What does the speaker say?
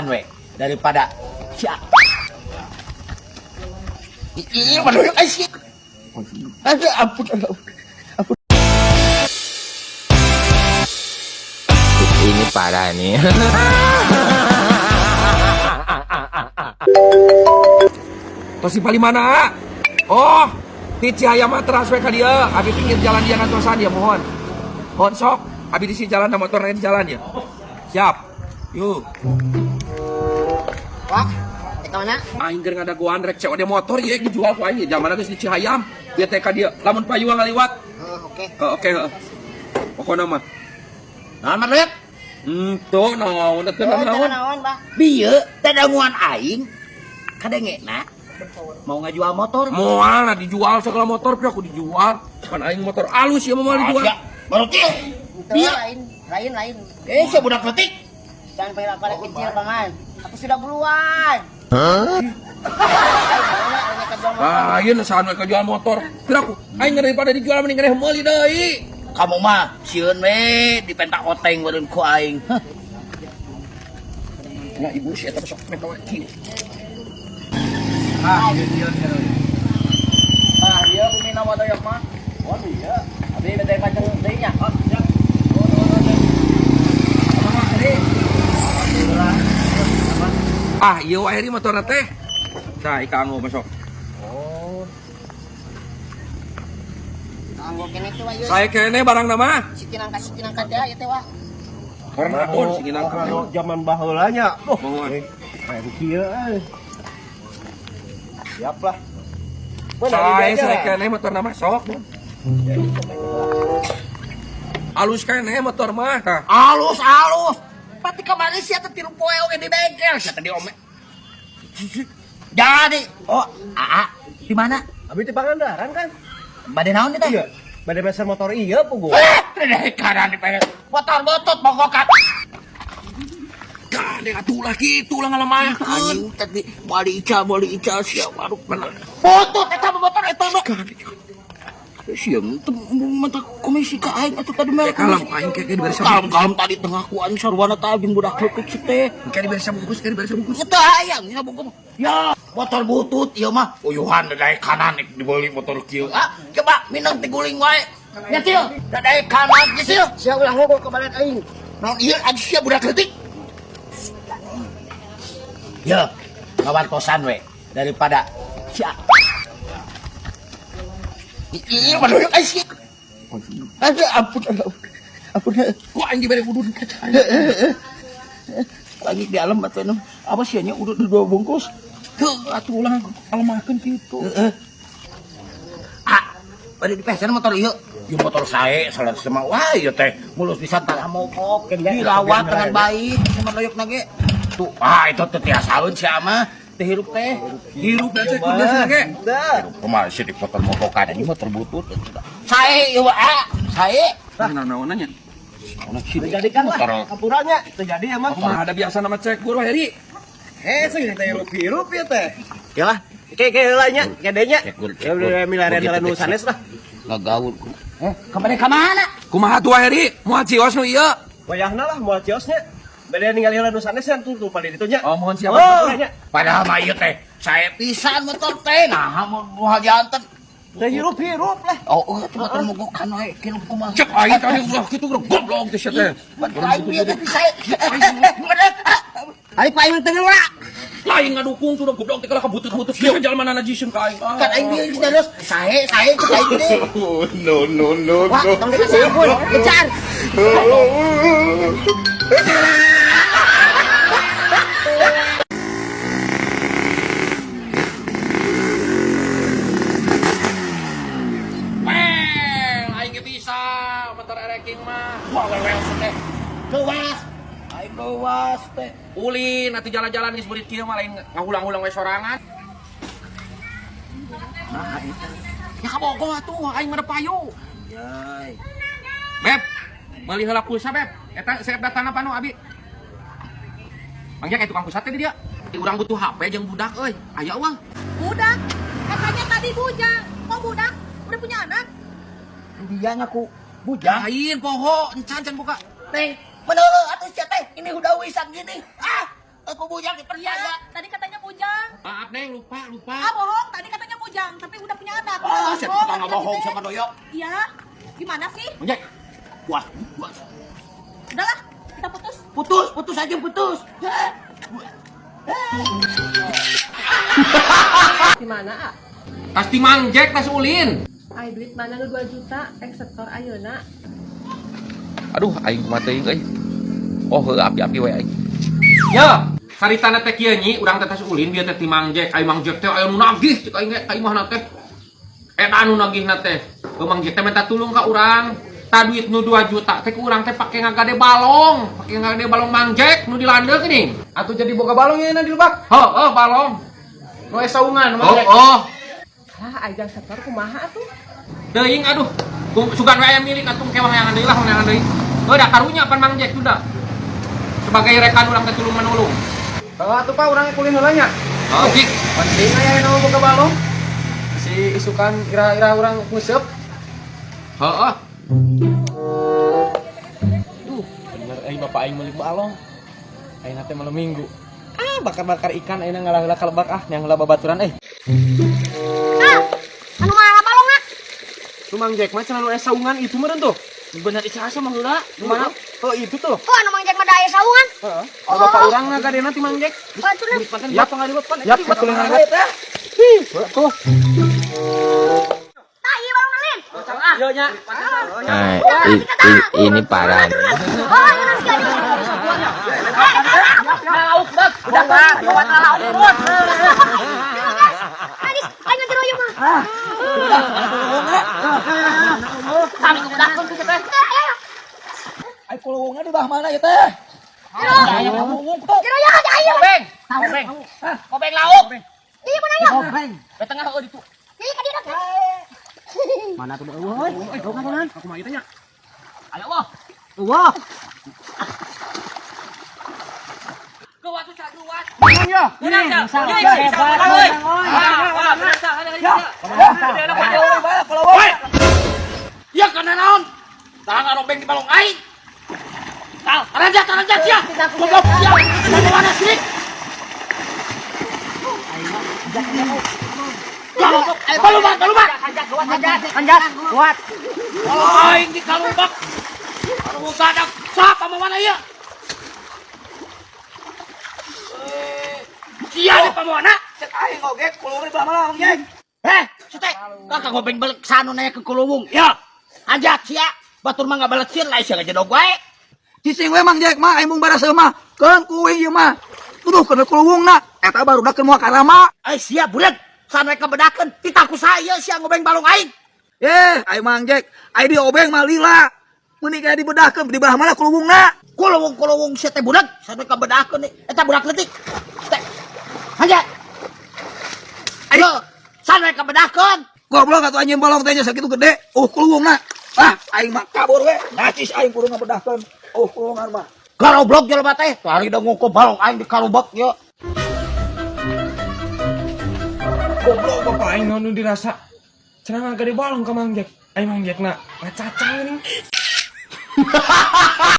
Ngawantosan we daripada sia. Ih, waduh, ai sia. Aduh, ampun, ampun. Ampun. Ini parah nih. Tos di mana? Oh, di Cihayam mah teras we ka dieu. Abi pinggir jalan dia ngantosan ya mohon. Mohon sok, abi di sini jalan motor di jalan ya. Siap. Yuk. Wah, ka mana? Aing keur ngadagoan rek COD motor ieu dijual ku aing zaman geus di Cihayam. Dia teh ka dieu. Lamun payuang ngaliwat. Oh, oke. Heuh, oke heuh. Pokona mah. Naon mah Luyuk? Tuh naon teh Oh, naon. naon, Bah? Bieu dadanguan aing kadengena mau ngajual motor. Moal nah dijual segala motor pira aku dijual. Pan aing motor alus ya moal dijual. Sia, baru kieu. Itu Bieu. lain, lain, lain. Eh, sia budak leutik. Jangan panggil aku anak kecil, Paman. Aku sudah buruan. Lain sahan we kajual motor. Pira aku aing daripada dijual mending keneh meuli deui. Kamu mah sieun we dipentak oteng meureun ku aing. Hah. Nah ibu si eta sok meta we kieu. Ah, ieu ieu ieu. Ah, ieu bumi nama doyok mah. Oh iya. Abi bete paceng deui nya. Oh, siap. Ah, ieu wae ri motorna teh. Tah, ika anggo masuk. Oh. Anggo kene tuh ayo. Saya kene barang nama. Si kinangka teh ieu teh wah. Karena akun si kinangka. Kalau zaman baheula nya. Oh, Mohon. kayak kieu euy. Siap lah. Saya kene motor nama sok. Alus kene motor mah tah. Alus alus. Pati kamari sia teh tilu poe oge di bengkel sia teh diome. Jadi, oh, aa, di mana? Abi di Pangandaran kan? Bade naon teh? Iya. Bade meser motor iya pugu. Eh, teh kanan di pengen. Motor botot mogokan. Gandeng atuh lah kitu lah ngalemahkeun. Anjing tadi moal diical, moal diical sia waduh bener. Botot eta mah motor eta mah. Sia teu mata komisi ka aing atuh tadi mah. Kalem aing ke diberi Kalem kalem tadi tengah ku aing sarwana teh jeung budak leutik si teh. Ke diberi sabungkus, ke diberi sabungkus. Itu hayang nya bungkus. Ya, motor butut ieu mah. Uyuhan dadaek kanan nek dibeli motor kieu. Ah, coba minum tiguling wae. Nya sil, dadaek kanan ge sil. Sia ulah ngogok ke balet aing. Naon ieu anjing sia budak leutik. Ya, ngawantosan we daripada sia. Ih, waduh, ai sia. Aduh, ampun, ampun. Ampun. Ku aing diberi udun kaca. Lagi di alam atuh nu. Apa sia nya udud dua bungkus? Heuh, atuh ulah ngalemahkeun kitu. Heeh. Ah, bade dipesen motor ieu. Ieu motor sae salah sama wah ieu teh mulus pisan tanah mogok dirawat dengan baik sama doyok nage. Tuh, ah itu teh tiasaeun sia mah teh hirup teh. Hirup da cek biasa ge. Dah. Kumaha sih di motor mogokan ini motor butut. Sae ieu ah, sae. Nah, naon nya? Dijadikan lah. Kapurannya terjadi ya mah. Kumaha ada biasa nama cek guru Heri. Eh, sing teh hirup-hirup ya teh. Ya lah, Kayak kayak heula nya, gedenya. Cek guru, cek Ya guru. udah milarian Begitu, jalan nu cek. sanes lah. Ngagaul. Eh, kemana ka mana? Kumaha tuh Heri? Moal cios nu ieu? Wayahna lah moal ciosnya. Beda ningali heula nu sanes kan tuh tuh paling ditunya. Oh, mohon siapa? Oh, nya. Padahal mah ieu teh sae pisan motor teh nah moal janten. Teh hirup-hirup lah. Oh, oh, itu motor mogokan wae kieu kumaha. Cek aing tadi ulah kitu goblok teh sia teh. Aing bieu teh bisa. Aing paling teu ngeula. Lain ngadukung tuh goblok teh kalah kabutut-butut kieu jalma mana najiskeun ka aing. Kan aing bieu terus sae sae cek aing teh. No no no Wah, no. tong dikasih ampun. Kejar. Well, aing ge bisa motor ereking mah. Wah, wewe teh. Luas. Aing luas teh. Ulin atuh jalan-jalan geus beurit kieu mah lain ngahulang-hulang we sorangan. Nah, eta. Ya kabogoh atuh aing mah payu. Yai. Beb, meuli heula pulsa Beb. Eta save datana panu abi. Mang kayak tukang pulsa teh di dia. Urang butuh HP jeung budak euy. Aya uang. Budak, katanya tadi bujang. Kok budak? Udah punya anak? Dia ngaku bujang. Lain poho, encan can buka. Neng, menurut atuh sia teh ini udah wisan gini. Ah, Aku bujang dipercaya. Iya, tadi katanya bujang. Maaf Neng, lupa, lupa. Ah, bohong. Tadi katanya bujang, tapi udah punya anak. Ah, saya Bohong, tukang bohong tadi sama teh. doyok. Iya. Gimana sih? Mang Jack. Wah, wah. Udahlah, kita putus. Putus, putus aja putus. Di mana, ah? Pasti Mang Jack tas ulin. Ay, duit mana nu 2 juta, ek setor ayeuna. Aduh, aing kumaha teuing euy. Oh, heuh api-api we aing. Ya, saritana teh kieu nyi, urang teh tas ulin bieu teh ti Mang Jack. Ai Mang Jack teh aya nu nagih cek aing ge ka imahna teh. Eta nu nagihna teh. Heuh Mang Jack teh minta tulung ka urang. Ta duit nu 2 juta teh ku urang teh pake ngagade balong, pake ngagade balong Mang Jack nu di landeuk geuning. Atuh jadi boga balong ya di lebak. Heuh, balong. Nu saungan Mang Oh, Jack. oh. Lah, ajang setor kumaha atuh? Teuing aduh. Sugan we aya milik atuh kewang yang deui lah yang deui. Heuh da karunya pan Mang Jack sudah. Sebagai rekan urang teh tulung menulung. Heuh atuh Pak urang kulin heula nya. Oh, cik. Penting aya nu boga balong. Si isukan ira-ira urang nguseup. Heeh. Duh, bener euy bapak aing meuli balong. Ayeuna teh malam Minggu. Ah, bakar-bakar ikan ayeuna ngalah heula ka lebak ah, yang heula babaturan euy. Ah, anu mana balongna? Tuh Mang Jack mah cenah nu aya saungan itu meureun tuh. Bener isa asa mah heula. Nu mana? Oh, itu tuh. Oh, anu Mang Jack mah da aya saungan. Heeh. Oh, bapak urang na gadena ti Mang Jack. Oh, atuh lah. Yap, yap, betul heula. Ih, tuh. Tah, ieu balongna lin. Yo nya. Nah, ini parah nih. Oh, ieu nasi aja. Lauk bag. Udah lah, buat lauk pun. Anis, ayo nanti royong mah. Kami kebudakkeun ku teh. Ayo, Ai kulungnya di bawah mana ya teh? Diroyong aja ayo. Kobeng. Kobeng. Kobeng lauk. Iya, mana ayo? Ke tengah heuh ditu. Iya, ka dieu. Mana tuh eueuh? Aku mah ieu teh nya. Ayo wah. Wah. Geuwat tuh saduat. Menang ya. Menang ya. Hebat, Wah, menang sah. Woi. Ya kana naon? Tah ngarobeng di balong aing. Tah, taranjat, taranjat sia. Goblok sia. Mana sih? Ya, balubak, balubak. Anjat, kuat. Aing di kalubak. Aduh, sadak. Siapa mau mana ieu? Sia di pamuana. Cek aing oge kulung di belah mana Mang Jack? Eh, si teh, kakak ngobeng balik sanu nanya ke kulubung. Ya, anjat sia. Batur mah ngabaleksin lah sia ngajedog wae. Cicing we Mang Jack mah aing mung baraseuh mah. Keun kuing ieu mah. Tuduh kana kulungna. Eta barudak keur moal karama. Eh sia budak, sanu kabedakeun titaku saya sia ngobeng balong aing. Eh, aing Mang Jack, aing diobeng mah lila. Meuni kaya dibedahkeun di belah mana kulungna? Kulubung-kulubung sia teh budak, sanu kabedakeun eta budak leutik. Teh. Anjat. Ayo, sanu kabedakeun. Goblok atuh anjing balong teh nya sakitu gede. Kulungna. Ah, aing mah kabur we. Nacis aing kudu ngabedahkeun. Kulungan mah. Garoblok jelema teh, hari da ngukur balong aing di kalubak ye. Goblok bapak aing naon nu dirasa. Cenah ngagade balong ka Mang Jack. Aing Mang Jack na ngacacang geuning.